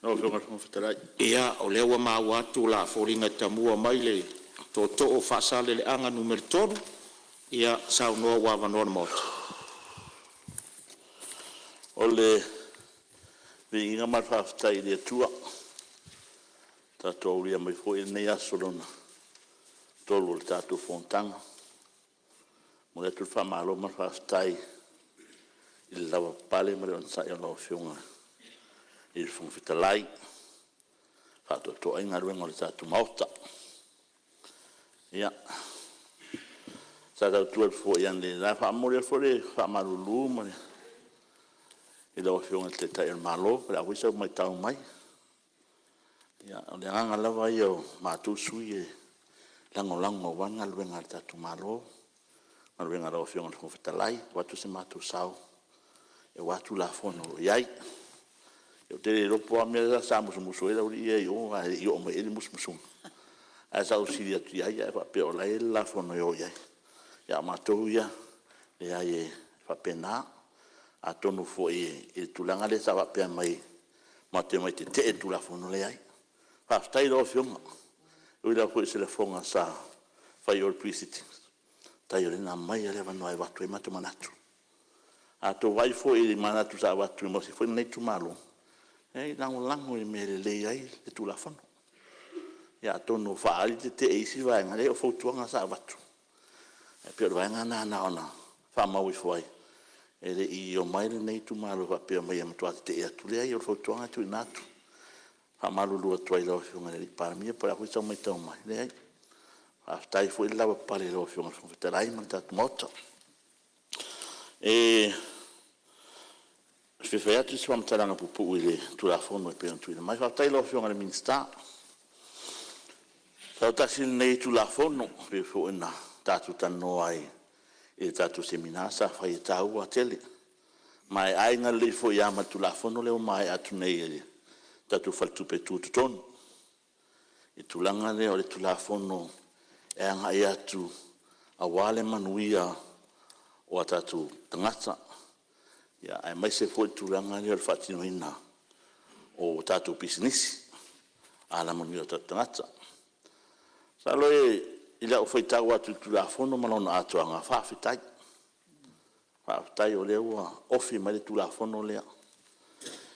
Ia, o lea ua maua atu o le a foliga e tamua mai le Tootoo o Faasaleleaga Nu.3, ia saunoa ua avanoa le Maota. O le viiga ma le faafetai i le Atua ua tatou aulia mai foi lenei aso lona tolu o le tatou fonotaga. E momoli atu le faamalo ma le faafetai i le lavapapale ma le onosai o lau Afioga i le Fofoga Fetalai e faatoatoa ai galuega a le tatou Maota. Ia, sa tau tu atu foi analeila, e faamomoli atu foi le faamalulu i lau Afioga i le Taitai o le Malo, po o le a foi sau matau mai. Ia, o le agaga lava ia o matou sui usufono e lagolago aua le galuega a le tatou Malo, galuega a lau Afioga i le Fofoga Fetalai, e avatu so matou sao aua Tulafono o lo o i ai. Ou te le iloa po o a mea la e sa musumusu ai le aualii ia i o ae le i oo mai i ai le musumusuga. Ae sa ou fesili atu i ai ae faapea o la e i ai le lafono e o i ai. A o matou ia, e leai e faapena. Atonu foi i le tulaga lea sa faapea mai matou te omai e tetee i le Tulafono, leai. Faafetai i lau Afioga, e ui lava foi o se lafoga sa fai i o i le Pre-Sitting, faafetai o lea na aumai lava le avanoa e avatu ai o matou manatu. A outou vaai foi i manatu sa avatu foi lenei itumalo, leai e lagolago i mea e lelei ai le Tulafono. Ia atonu ua faaali le tetee i isi vaega, leai o fautuaga sa avatu, e pei o le vaega lena na ona faamau ifo ai, e le i omai lenei itumalo faapea mai e matua tetee atu. Leai o le fautuaga e tuuina atu. E faamalulu atu ai i lau Afioga i le Palemia po o le a foi sau matau mai, leai. Faafetai foi le lavapapale i lau Afioga i le Fofoga Fetalai ma le tatou Maota. E fia fai atu se faamatalaga puupuu i le Tulafono e pei ona tuuina mai. Faafetai i lau Afioga i le Minisita. Masalo tasi lenei Tulafono pei foi ona tatou talanoa ai i le tatou Semina sa fai, e taua tele. Ma e aiga lelei foi lava ma le Tulafono lea ua maea atu nei a le tatou Faletupe Tutotonu, i le tulaga lea o le Tulafono e agai atu aua le manuia o a tatou tagata, aemaise foi le tulaga lea o le faatinoina o tatou pisinisi, alamanuia o tatou tagata. Masalo i lau faitau atu i le Tulafono ma lona atoaga, faafetai. Faafetai o lea ua ofi mai le Tulafono lea.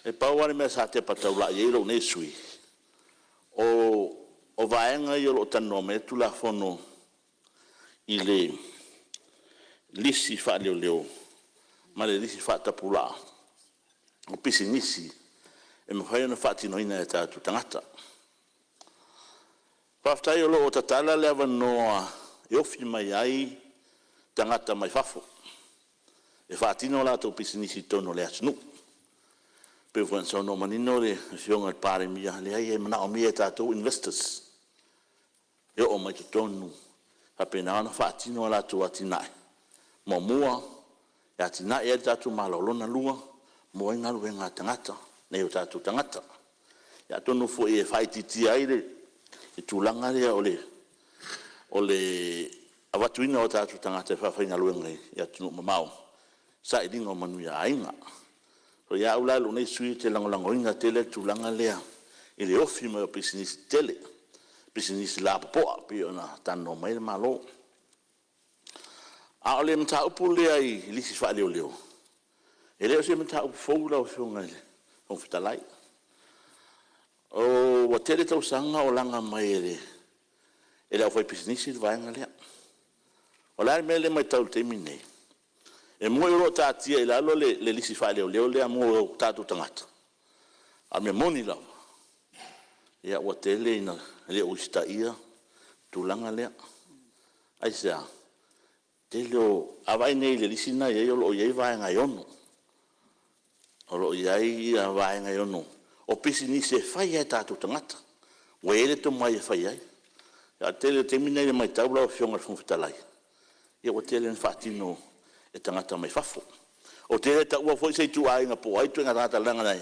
E pau lava le mea sa tepa taulai i ai lou nei sui usufono, o vaega ia o lo o talanoa mai ai le Tulafono i le lisi faaleoleo ma le lisi faatapulaa o pisinisi e mafai ona faatinoina e tatou tagata. Faafetai o lo o tatala le avanoa e ofi mai ai tagata mai fafo e faatino a latou pisinisi i totonu o le atunuu. E pei foi ona saunoa manino le Afioga i le Palemia, leai e manaomia e tatou investors e oo mai i totonu e faapena ona faatino a latou atinae. Muamua, e atinae ai le tatou Malo. Lona lua, maua ai galuega a tagata, nai o tatou tagata. Ia atonu foi e faaitiitia ai le tulaga lea o le avatuina o tatou tagata e faafaigaluega i atunuu mamao i le sailiga o manuia aiga. Ia au la lou nei sui usufono ou te lagolagoina tele le tulaga lea i le ofi mai o pisinisi tetele, pisinisi lapopoa pei ona talanoa mai ai le Malo. A o le mataupu lea i lisi faaleoleo, e le o se mataupu fou lau Afioga i le Fofoga Fetalai. Ua tele tausaga o laga mai e le aufaipisinisi le vaega lea. O le a le mea lea e matau i le taimi lenei? E moni o lo o taatia i lalo le lisi faaleoleo lea mo tatou tagata, a o le mea moni lava, ua tele ina le o usitaia le tulaga lea. Aisea? A vaai nei i le lisi lena e i ai o lo o i ai vaega e 6, o lo o i ai vaega e 6 o pisinisi e fai lava e tatou tagata, ua i ai le tomai e fai ai. A o le tele o taimi nei i le matau lau Afioga i le Fofoga Fetalai, ia ua tele ina faatino e tagata mai fafo. Ou te le taua foi se ituaiga po o ai ituaiga tagata leaga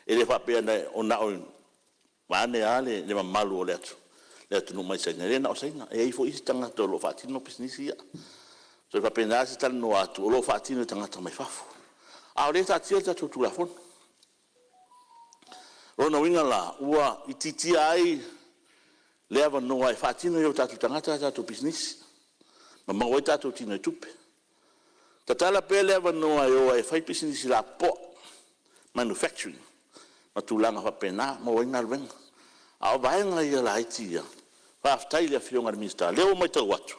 e le faapea na o… vaeane lava le mamalu o le atunuu mai Saina, e le na o Saina, e i ai foi isi tagata o lo o faatino pisinisi ia. E faapena se talanoa atu, o lo o faatino e tagata mai fafo, a o lea e taatia le tatou Tulafono. O lona uiga la ua itiitia ai le avanoa e faatino ai e o tatou tagata a tatou pisinisi ma maua ai tatou tinoitupe. Tatala pea le avanoa e o ai e fai pisinisi lapopoa, manufacturing ma tulaga faapena e maua ai galuega. A o vaega ia laiti ia, faafetai i le Afioga i le Minisita, o lea ua matau atu,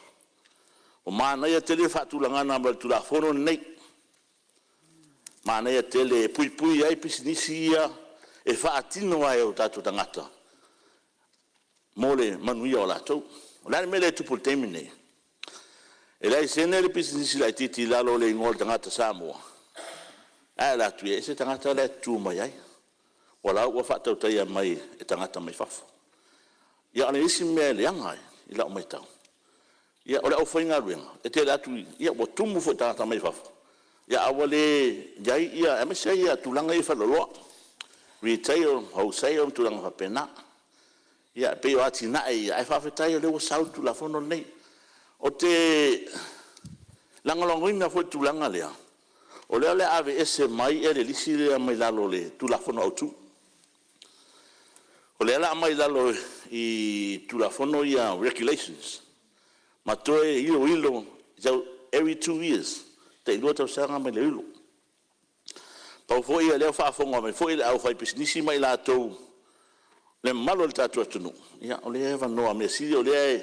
ua manaia tele le faatulagaga mai o le Tulafono lenei, manaia tele e puipui ai pisinisi ia e faatino lava e o tatou tagata mo le manuia o latou. O le a le mea lea e tupu i le taimi lenei? E laisene le pisinisi laitiiti i lalo o le igoa o le tagata Samoa, ae alu atu e ese le tagata la e tutu mai ai, o la ua faatautaia mai e tagata mai fafo. Ia a o le isi mea e leaga ai i lau matau, o le aufaigaluega, e tele atu ua tumu foi i tagata mai fafo, a ua le i ai ia… aemaise lava tulaga ia i faleoloa, retail, wholesale ma tulaga faapena. Ia, e pei o atinae ia, ae faafetai o lea ua sau le Tulafono lenei. Ou te lagolagoina foi le tulaga lea, o lea o le a aveese mai le lisi lea mai lalo o le Tulafono Autu. O lea o le a aumai i lalo i Tulafono ia Regulations ma toe iloilo every 2 years, tai 2 tausaga ma iloilo. Pau foi o lea ua faafofoga mai foi le aufaipisinisi ma i latou le mamalu o le tatou atunuu, ia o lea e avanoa. O le mea sili o lea o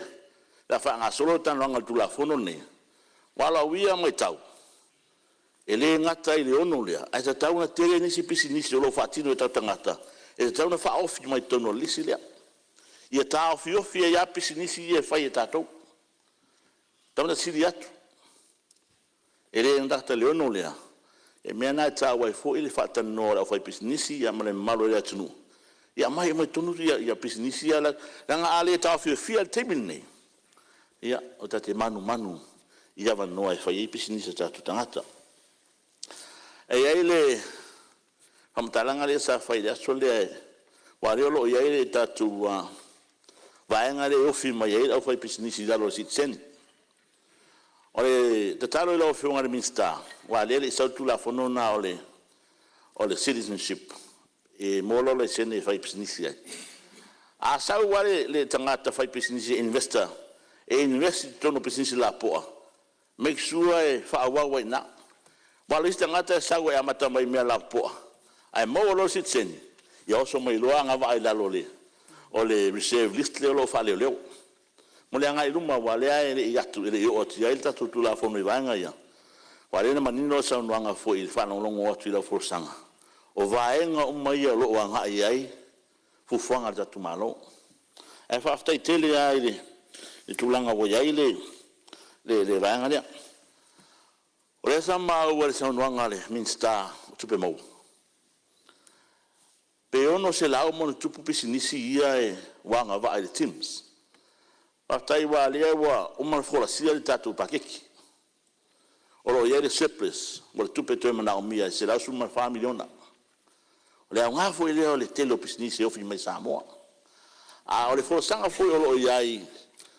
le a faagasolo le talanoaga o le Tulafono lenei. Aua o lau ia matau, e le gata i le 6 lea, ae tatau ona tele nisi pisinisi o lo o faatino e o tatou tagata e tatau ona faaofi mai totonu o le lisi lea, ia taofiofi ai lava pisinisi ia e fai e tatou. E tatau ona sili atu, e le gata i le 6 lea, o le mea lena e taua ai foi le faatalanoa o le aufaipisinisi ma le mamalu o le atunuu, ia aumai uma i totonu pisinisi ia leaga a le taofiofia i le taimi lenei, ia, ta te manumanu i avanoa e fai ai pisinisi a o tatou tagata. E i ai le faamatalaga lea sa fai i le aso lea, aua o lea o lo o i ai le tatou vaega lea e ofi mai ai le aufaipisinisi i lalo o le sitiseni. O le tatalo i lau Afioga i le Minisita, aua o lea e le i sau le Tulafono lena o le Citizenship e maua loa laisene e faipisinisi ai. A sau lava le tagata faipisinisi e investor e invest i totonu o pisinisi lapopoa, make sure e faaauau ai i ina. Aua o le isi tagata e sau e amata mai i mea lapopoa, ae maua loa le sitiseni, ia oso mai loa agavaa i lalo o le reserve list lea o lo o faaleoleo. Mo le agai i luma aua o lea e le i oo atu i ai le tatou Tulafono i vaega ia, aua o lea na manino le saunoaga foi i le faalogologo atu i lau folasaga, o vaega uma ia o lo o agai i ai fuafuaga a le tatou Malo. Ae faafetai tele lava i le tulaga ua i ai le vaega lea. O lea sa maua i le saunoaga a le Minisita o Tupe Maua, pe 600+ pisinisi ia ua agavaa i le TIMS. Faafetai aua o lea ua uma ona folasia le tatou paketi, o lo o i ai le surplus po o le tupe e toe manaomia e $114 miliona. O le aoga foi lea o le tele o pisinisi e ofi mai i Samoa. A o le folasaga foi o lo o i ai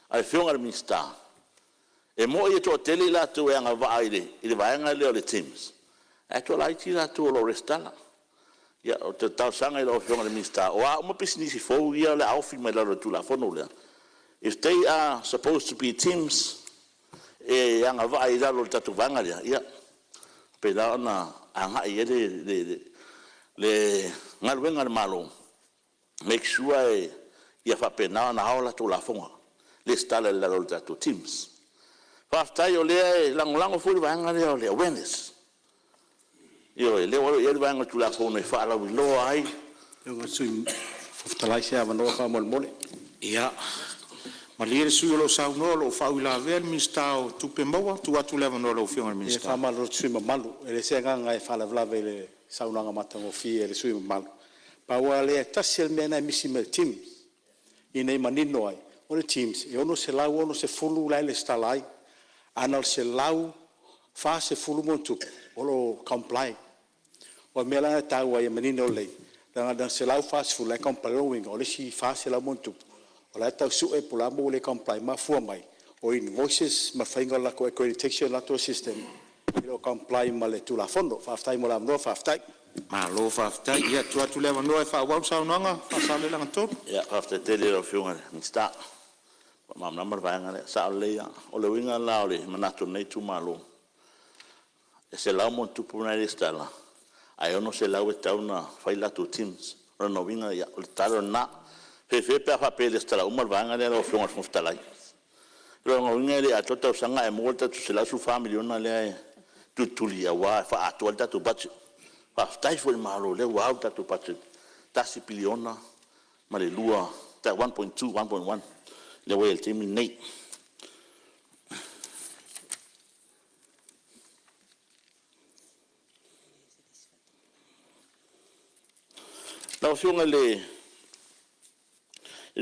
a le Afioga i le Minisita, e moni e toatele i latou e agavaa i le vaega lea o le TIMS, ae toalaiti latou o lo o resitala. Ia, ou te talosaga i lau Afioga i le Minisita, o a uma pisinisi fou ia o le a ofi mai lalo o le Tulafono lea, if they are supposed to be TIMS e agavaa i lalo o le tatou vaega lea, ia faapena ona agai i ai le galuega a le Malo, make sure ia faapena ona ao a latou lafoga, resitala i lalo o le tatou TIMS. Faafetai o lea e lagolago foi le vaega lea o le awareness. Ioe, o lea o lo o i ai le vaega o le Tulafono e faalauiloa ai. Lau Afioga i le Sui Fofoga Fetalai se avanoa faamolemole. Ia, malie le sui usufono o lo o saunoa o lo o faauilavea le Minisita o Tupe Maua. Tuu atu le avanoa i lau Afioga i le E Minisita. faamalulu atu i le sui usufono mamalu, e leai se agaga e faalavelave i le saunoaga matagofie a le sui usufono mamalu. Pau lava lea, e tasi lava le mea lena e misi mai i le TIMS ina ia manino ai, o le TIMS e 660 la e resitala ai, ae na o le 140+ o lo o comply. O le mea la lena e taua ai ina ia manino lelei, leaga na o le 140 la e comply. O lona uiga o le isi 400+ o la e tau sue po o le a le mea ua le comply ai, e mafua mai o invoices ma le faiga o le latou accreditation ma le latou system e le o comply ma le Tulafono. Faafetai mo le avanoa faafetai. Malo faafetai. Ia, tuu atu le avanoa e faaauau le saunoaga a Faasaleleaga 3. Faafetai tele i lau Afioga i le Minisita, ua malamalama le vaega lea. E sao lelei lava. O le uiga la o le manatu o lenei itumalo, e 100+ na e resitala, ae 600 e tatau ona fai latou TIMS. O lona uiga, o le tatalo lena. E fefe pe a faapea e resitala uma le vaega lea lau Afioga i le Fofoga Fetalai. O lona uiga e le atoa le tausaga ae maua le tatou $114 miliona lea e tulituli aua e faaatoa ai le tatou budget. Faafetai foi i le Malo o lea ua au le tatou budget, e $1.2 piliona lea ua i ai i le taimi lenei. Lau Afioga i le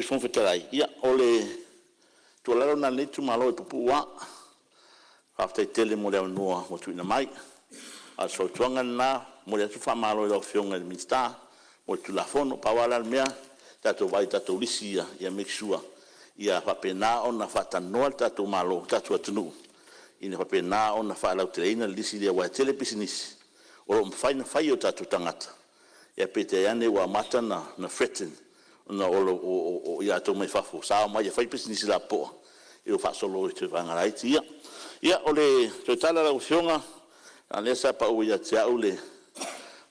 Fofoga Fetalai, ia o le tuualalo lena a lenei itumalo e puupuu lava. Faafetai tele mo le avanoa ua tuuina mai. A o si fautuaga lena, e momoli atu le faamalo i lau Afioga i le Minisita mo le Tulafono. Pau lava la le mea, tatou vaai i tatou lisi ia, ia make sure ia faapena ona faatalanoa le tatou Malo, le tatou atunuu, ina ia faapena ona faalauteleina le lisi lea, aua e tele pisinisi o lo o mafai ona fai e o tatou tagata, ae peitai ane ua amata ona threaten ona o i latou mai fafo sa omai e fai pisinisi lapopoa, ia ua faasolo atu i vaega laiti ia. Ia, o le toe tala lau Afioga, leaga o lea sa pau ia te au le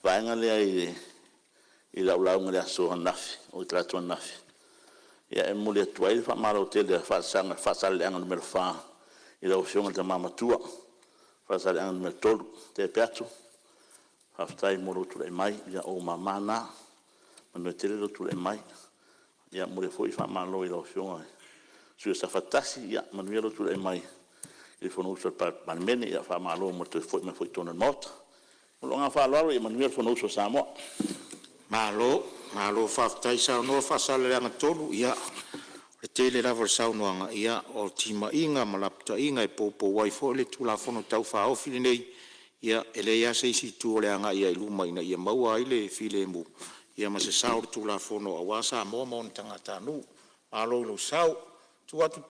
vaega lea i lau lauga i le aso ananafi, oi talaatu ananafi. E momoli atu ai le faamalo tele a Faasaleleaga Nu.4 i lau Afioga i le Tama Matua Faasaleleaga Nu.3 Tea Peato, faafetai mo lou tulai mai, o ou mama na. Manuia tele lou tulai mai. E momoli foi le faamalo i lau Afioga i le sui usufono mo Safata 1, ia manuia lou tulai mai i le Fonousu a le Palemene. Faamalo mo le toe foi mai foi i totonu o le Maota. Ma lou agaga faaaloalo, ia manuia le Fonousu a Samoa. Malo, malo faafetai saunoa Faasaleleaga 3. Ia, o le tele lava o le saunoaga o timaiga ma lapataiga e poupou ai foi le Tulafono Tau Faaofi lenei. Ia e leai lava se isi itu o le agai lava i luma ina ia maua ai le filemu ma se sao o le Tulafono aua Samoa ma ona tagatanuu. Malo i lou sao. Tuu atu